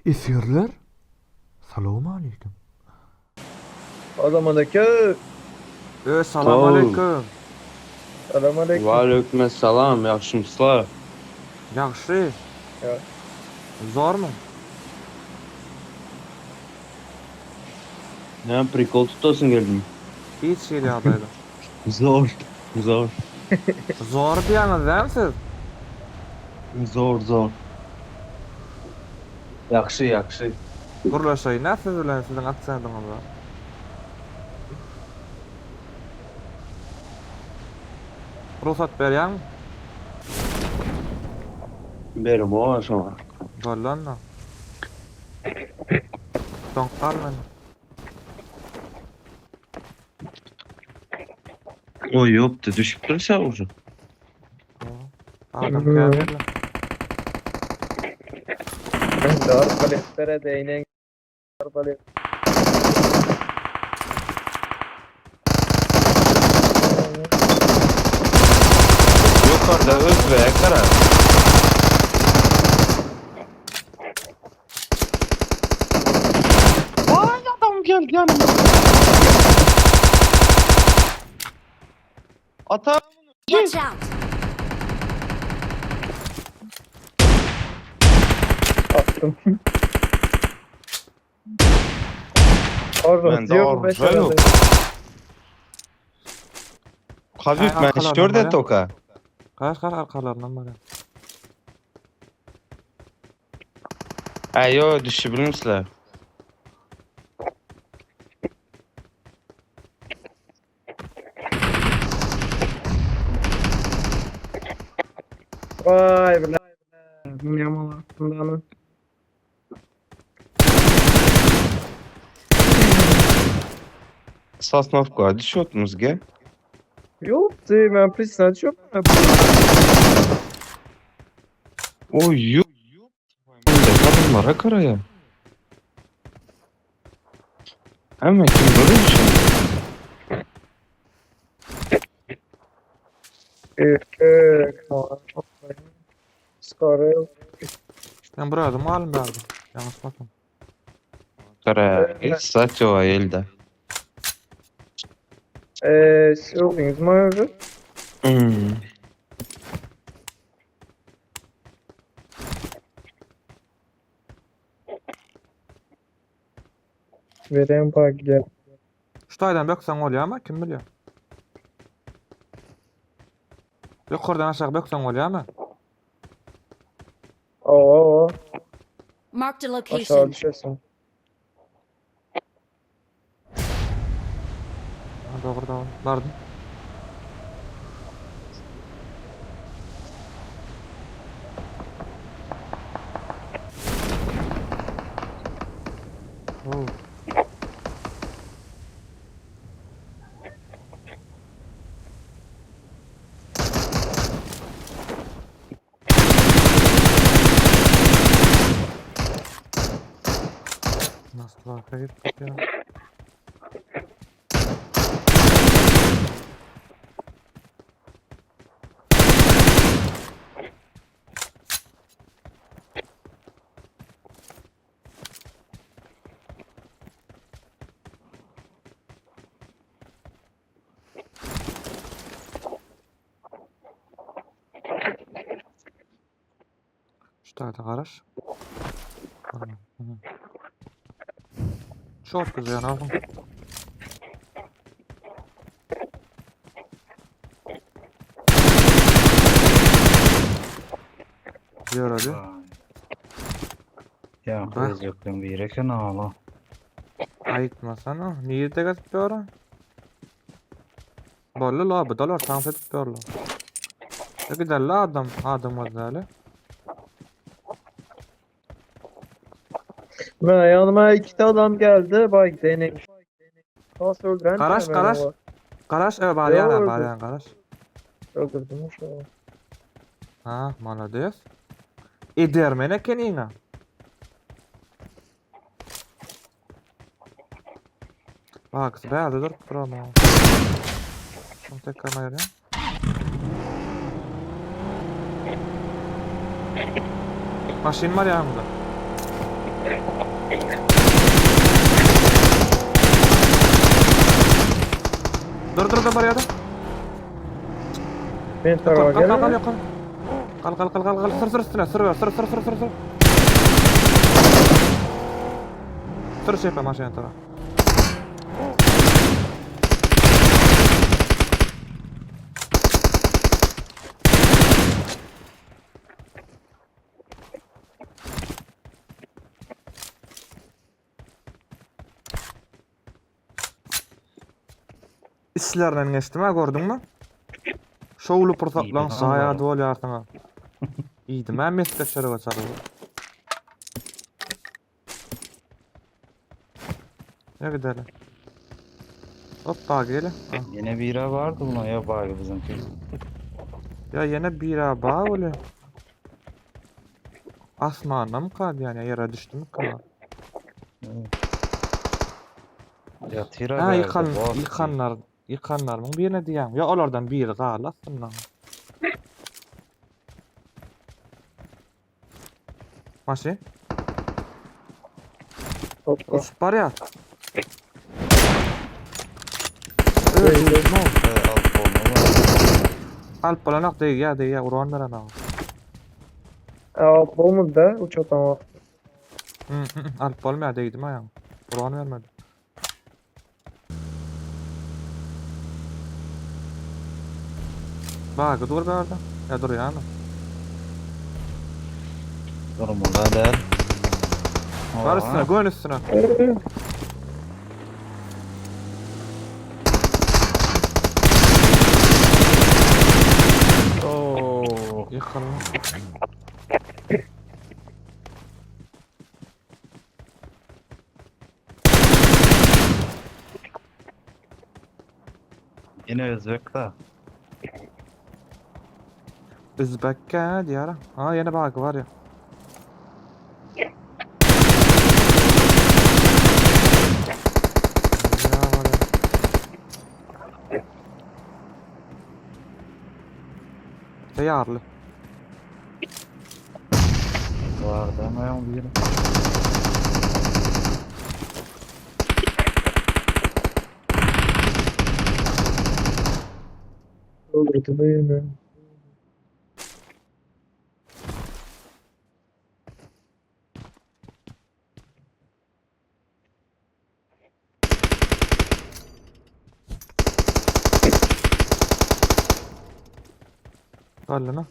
Esgerler, salowmaleýkim. O zaman eke. Ö, salam aleýkum. Salam aleýkum. Waleýkim essalam, ýagşymyslar? Ýagşy. Zormy? Näme prikol tutasyň geldimi? Hiç hili ýagdaýda. Zor, zor. Zor diýýäňiz dämi siz? Zor, zor. Ýagşy, ýagşy. Gürleşeýin-ä siz bilen siziň aksendiňizde. Rugsat berýäňmi? Beremok-a şoňa. Boldy onda. Doňup galma indi. Oý ýokdy düşüpdir şa uje. Adam käbirler. Arbalet değinen arbalet. Ýokarda özbek gara. Ay adam geldi yanıma. Ata Watch out! Attım. Orada Bende yok beş orada yok. arada. Habib Ay, ben arkalarından şurada barýar. toka. Gaş gaş arkalaryndan barýar. Ay yo düşübilmişler. Vay be. Yaman aklımdan. Sosnovka düşüyorsunuz ge. Yok ben prisna çok. Oy yo. Kadınlara karaya. Hemen kim böyle bir şey? Skarı. Ben buraya alım berdi. Ýalňyş bakın. Kara. Hiç satıyor elde. Eee, öldünüz mü abi? Hmm. Vereyim bak gel. Şu taýdan bökseň bolýar ama kim bilýär? Ýokardan aşağı bökseň bolýarmy? Oo, Marked a aşağı location. düşersin. Ha, doğru doğru. Bardım. Oo. Nasıl arka gittik ya? Şu tarafa garaş. Tamam, tamam. Çok güzel aldım. Diyor hadi. Ya Bak. özlükten bir eken ağla. Ayıtmasana. Niye de gezip diyor? Bolly la bu dolar tank edip diyorlar. Ne gider la adam adam var Ben yanıma iki tane adam geldi. Bak değnek. Nasıl öldüren? Karaş, ben karaş. ama. Garaş evet baryan Yo, baryan garaş. Öldürdüm şu an. Ha malades. Edermen eken ina. Bak bäde durup dur ama. Şunu tekrar ayarlayayım. Maşin var ya burada. Dur dur dur barýarda. Men tarafa Kal kal kal gel. ýokary. Kal kal kal kal kal sür sür üstüne sür sür sür sür sür sür. Sür şepe maşyna tara. Işlerinden geçdim ha gördüňmi? Şowly pursatlaryň Iýdim, şaýady bolýarsyň ha. Iýdim ha mesge çörege çalyp. Ne gidelim? Hoppa gel. Ha. Yine bira vardı buna ya bari bizimki. Ya yine bira bağ öyle. Asmanda mı kaldı yani yere düştü mü kaldı? Yatıra Ha verdi, yıkan, bak. yıkanlar, yıkanlarmın birine diýen. Ya olardan biri galdy aslynda. Maşyn Hoppa. uçup barýar. Öldü. No. Ee, al kolunu var. Alyp bolanak degýär, degýär, uran beren aw. Aa, bolmadı da uç atan vakt. Hı, hı, hı, Alyp bolmaýar degdim aýaň. Uran bermedi. Bagy dur bärde. Ya durýarmy? Durumunda değil. Var üstüne, gön üstüne. Oo. Ýykylma. Yine Özbek da. Özbekkä diýär. Ha, ýene bagy bar ya. Ya var ya. Tayarly. Vardı ama ya bir. Öldürdü beni. Galdymy?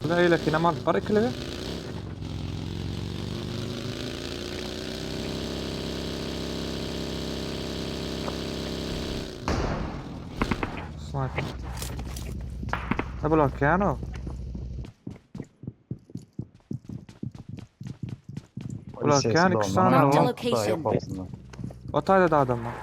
Bu da eýlekine mal bar ikiligi. Sniper. Ne bular kän o? Ulan Sesi kän de iki ondan sany ama Marked a var. da location. yok aslında. O taýda da adam var.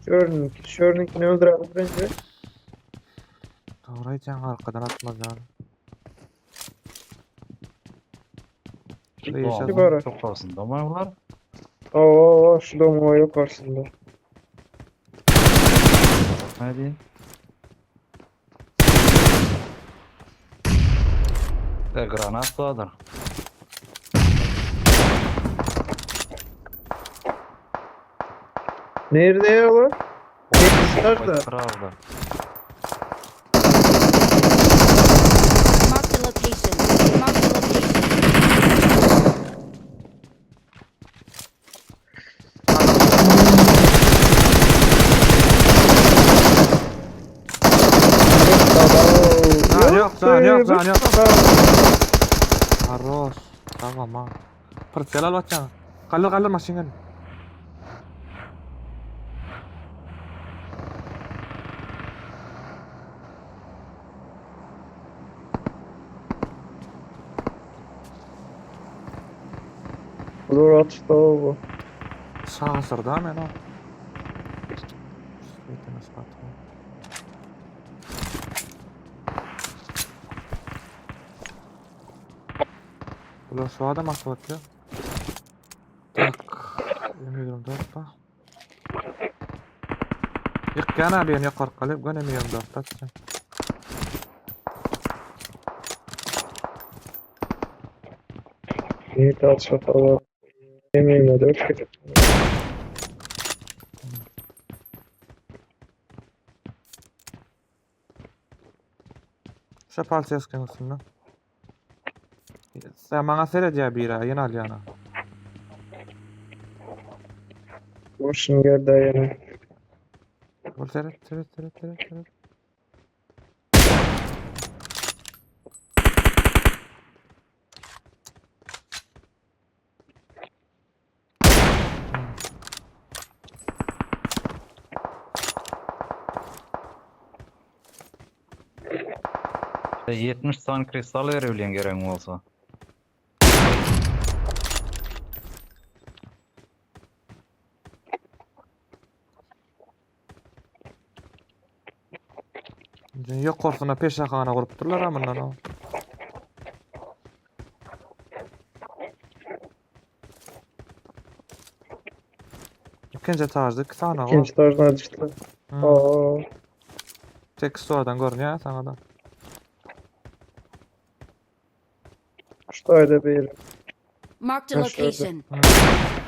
Şörnük. Şörnük'ünü öldürelim bence. Doğru aýtýaň arkadan atmaz ýaly. Şurada Doğan yaşasın. Var. Çok aslında ama bunlar. Aa, şu domuğa yok aslında. Ne diyeyim? Ve granat vardır. Nerede ya lan? Nerede? Kırardı. Marked a location. Marked a location. Can yok, can yok, can yok. Arroz. Tamam ha. Pırtsel al batýaň. Galdyr galdyr maşyn gel. Dur at da bu. Şaşırdı men o. Yetemez patron. Bular şu adam atıp atıyor. Tak. M24 ba. Yıkkan abi yani yukarı kalıp gene M24 atacağım. Nirde açakallar? Yemeğime dört gidip. Şu palçaskanyň üstünde. Sen bana seret ya bir ay, ýene alýana. Boşun geldi yine. Bol seret, seret, seret, seret, seret. E, 70 tane kristal verebilýän geregiň bolsa. Ýokarsynda peşehana gurupdyrlar ha mundan o. Ikinji etajda iki sany var. İkinci tarzına düştü. Hmm. Aa, Tek sonradan görünýär sana da. şu da bir. Marked a Ha, şurada. location.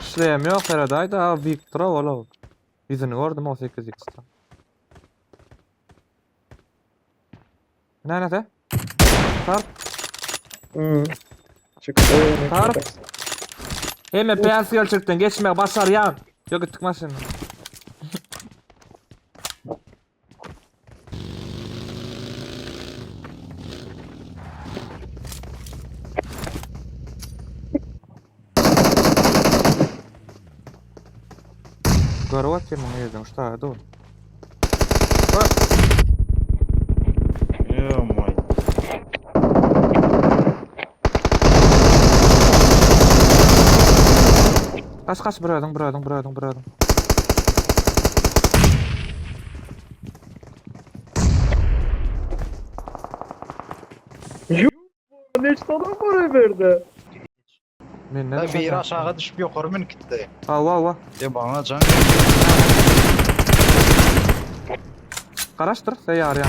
Işleýem ýok herhalde da Victor ola. Yüzüni gördüm o 8 x'ta. Ne ne de? Tarp. Hmm. Çıktı. yine Tarık. çıktı. Hemen PS gerçekten geçme başar ya. Yok gittik maşını. Görüp atayım onu yerden uçta dur. Ýo-moý. Kaç kaç bir ödün bir ödün bir ödün bir ödün. Ne işte adam var verdi. Men ne Da biri aşağı düşüp ýokary münüp gitdi. Ava ava. E bana can Karaştır seyyar ya.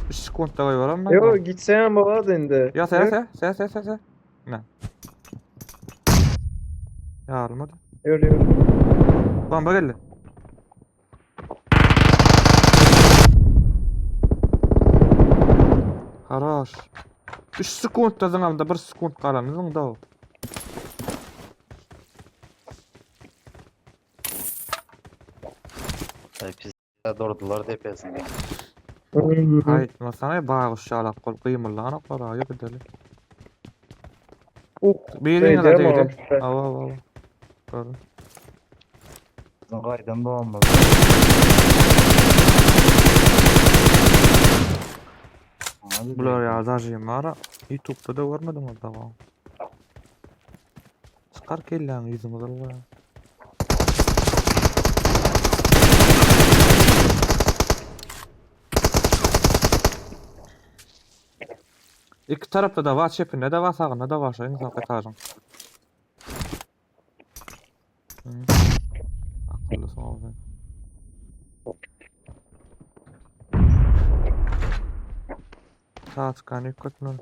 3 sekundda goýberim ben. Yo gitsen baba indi. Ya se se se se se se. Ne? Yarılmadı. Yürü yürü. Bomba geldi. Haraş. 3 sekundda zyňamda 1 sekund galan zyňda o. Ay pis durdular depesinde. Hmm. Aýtma sana bagyş ýalak gol gyýmylan oklar aýy gideli. Uh. Birine de Değdi değdi. ama. Ava ava ava. Gördüm. Bizim gaýdan doğmaz. Bular ya zajim var. YouTube'da da görmedim orada. va. Çıkar kelläň ýüzüňi zalga. Iki tarapta da var, çepinde de var, sağında da var, şoň sağ etajyň. Hmm. Akylly soň. Sağ çıkan yükletmem.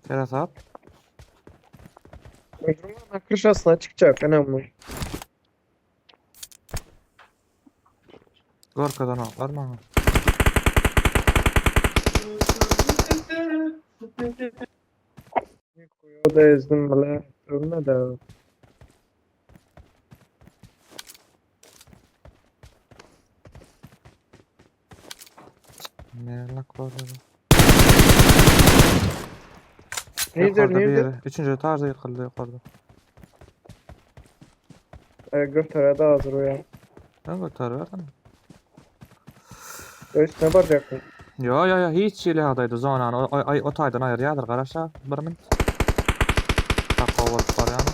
Teras at. Kırşasına çıkacak önemli. Gorkadan atlar mı? O da ezdim bile. Ölmedi. Ne lak var ya? Nedir Yukarıda bir nedir? yere. Üçüncü etajda yıkıldı yukarıda. E, götürede hazır o ya. Ne götür verdin? Üstüne baracak mı? Yo yo yo hiç şeýle ýagdaýda zonany o, o, o taýdan aýyrýardyr garaşa bir minut. Taka bolup barýan.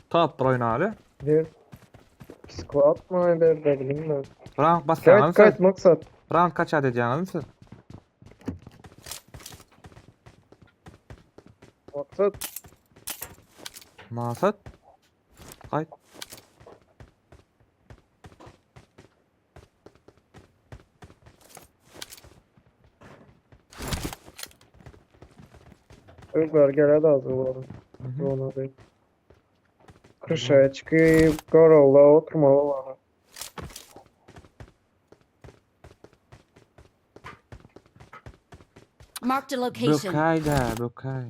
Top oýnaly. Bir squat mı bir de bilmiyorum. Rank Kayıt basýaňyz kayıt siz. maksat. Rank kaça edýäňiz siz? Maksat. Masat. Gaýt. Çocuklar gel hadi az olalım. Mhm. Ona değil. Kışa çıkıp karola oturmalı var. Marked a location. Bökäý-dä, bökäý.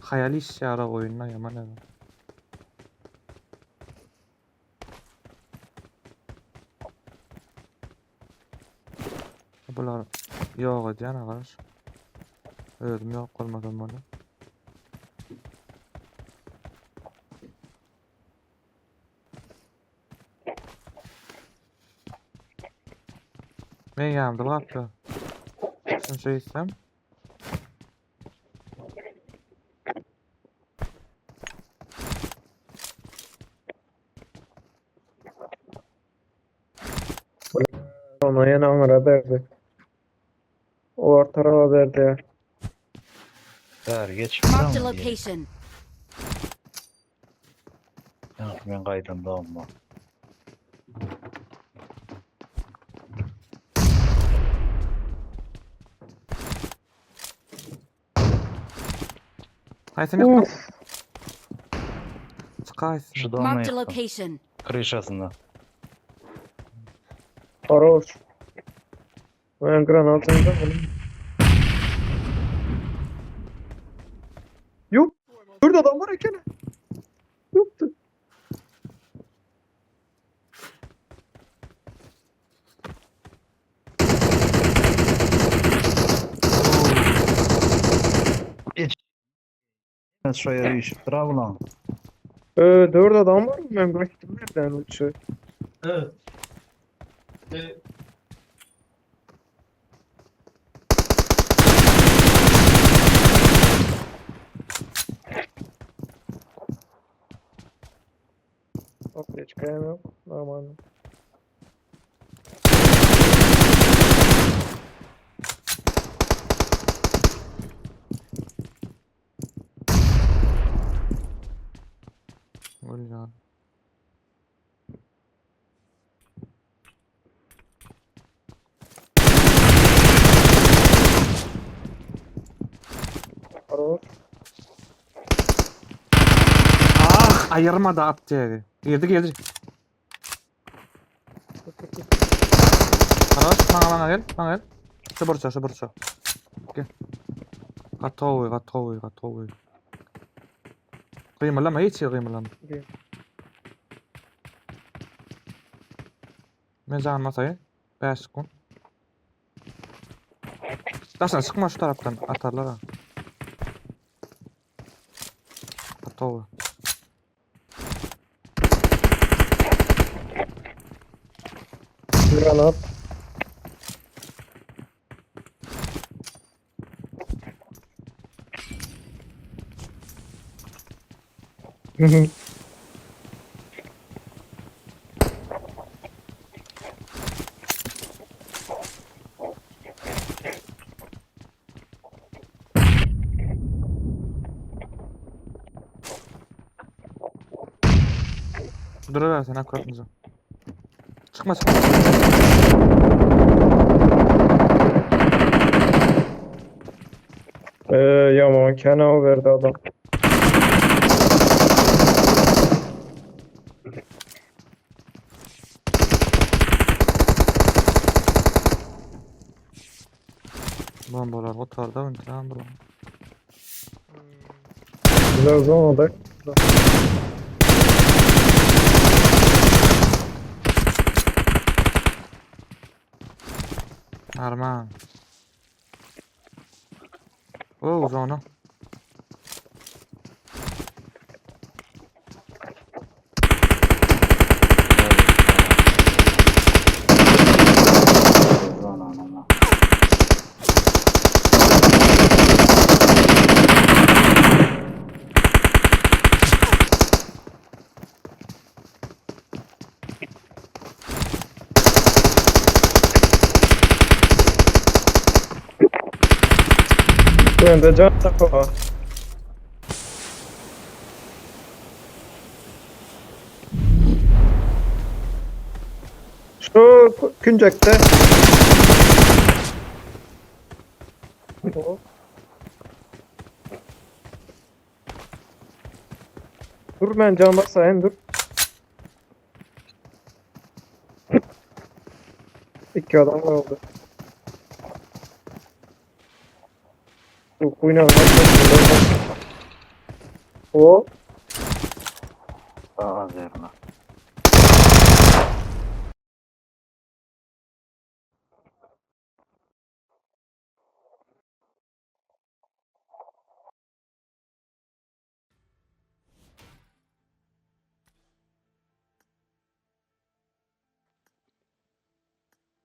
Haýal iş ýara oýunda ýaman ýaman. Bular ýok edýän agaç. Özüm ýok bolmasam bolýar. Men ýanymda gapda. Şunu şey etsem. Ona ýene aňyra berdi. O tarafa berdi. Bär geçip Marked a location. Men gaýdan dogma. Haýsyny ýykdyň? Uf. Çykaýsyn. Şu dogma Marked a ýykdym. location. Kryşasynda. Хорош. Ben granatını da alayım. Yok. Burada adam var ekene. Yoktu. Şu ýere işip dura bulan. Ee, dört adam var mı? Ben bıraktım nereden uçu? Evet. E, Ortaya çıkayım yok. Normal. Ölýän. Хорош. Ah, aýyrmady aptegi. Girdi girdi. Garaş, maňa maňa gel, maňa gel. Şu burça, şu burça. Gel. Gatowy, gatowy, gatowy. Gymyrlama, hiç ýer gymyrlama. Gel. Men janyma saýyn. 5 sekund. Daşdan çykma şu tarapdan atarlar ha. Gatowy. Granat. Duruver sen akkuratmyza. Çykma çykma. Ee, yaman kena verdi adam. Bombalar gutardy, intikam bulan. Güzel zonada. Arman. Oo zona. Zananana. Ben de can takma. Küncekde. O. Dur ben can basayım dur. İki adam var oldu. Dur kuyuna bak. O. Ağız yerine.